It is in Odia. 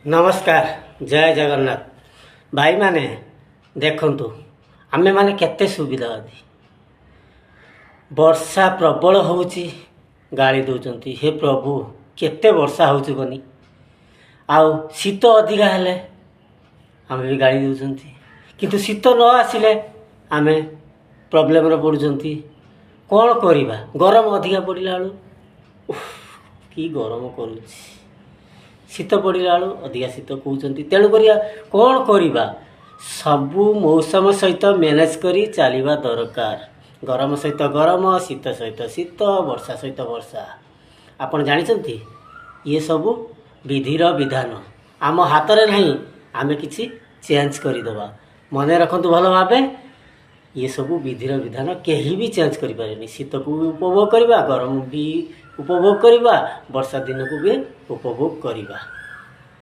ନମସ୍କାର, ଜୟ ଜଗନ୍ନାଥ। ଭାଇମାନେ, ଦେଖନ୍ତୁ, ଆମେମାନେ କେତେ ସୁବିଧାବାଦୀ। ବର୍ଷା ପ୍ରବଳ ହେଉଛି, ଗାଳି ଦେଉଛନ୍ତି, ହେ ପ୍ରଭୁ, କେତେ ବର୍ଷା ହେଉଛି କନି। ଆଉ ଶୀତ ଅଧିକା ହେଲେ ଆମେ ବି ଗାଳି ଦେଉଛନ୍ତି। କିନ୍ତୁ ଶୀତ ନ ଆସିଲେ ଆମେ ପ୍ରୋବ୍ଲେମରେ ପଡ଼ୁଛନ୍ତି, କ'ଣ କରିବା? ଗରମ ଅଧିକା ପଡ଼ିଲା ବେଳୁ, ଉଫ୍, କି ଗରମ କରୁଛି। ଶୀତ ପଡ଼ିଲା ବେଳୁ ଅଧିକା ଶୀତ କହୁଛନ୍ତି। ତେଣୁକରି କ'ଣ କରିବା? ସବୁ ମୌସମ ସହିତ ମ୍ୟାନେଜ୍ କରି ଚାଲିବା ଦରକାର। ଗରମ ସହିତ ଗରମ, ଶୀତ ସହିତ ଶୀତ, ବର୍ଷା ସହିତ ବର୍ଷା। ଆପଣ ଜାଣିଛନ୍ତି, ଇଏ ସବୁ ବିଧିର ବିଧାନ, ଆମ ହାତରେ ନାହିଁ ଆମେ କିଛି ଚେଞ୍ଜ କରିଦେବା। ମନେ ରଖନ୍ତୁ ଭଲ ଭାବେ, ଇଏ ସବୁ ବିଧିର ବିଧାନ, କେହି ବି ଚେଞ୍ଜ କରିପାରିବେନି। ଶୀତକୁ ବି ଉପଭୋଗ କରିବା, ଗରମ ବି ଉପଭୋଗ କରିବା, ବର୍ଷା ଦିନକୁ ବି ଉପଭୋଗ କରିବା।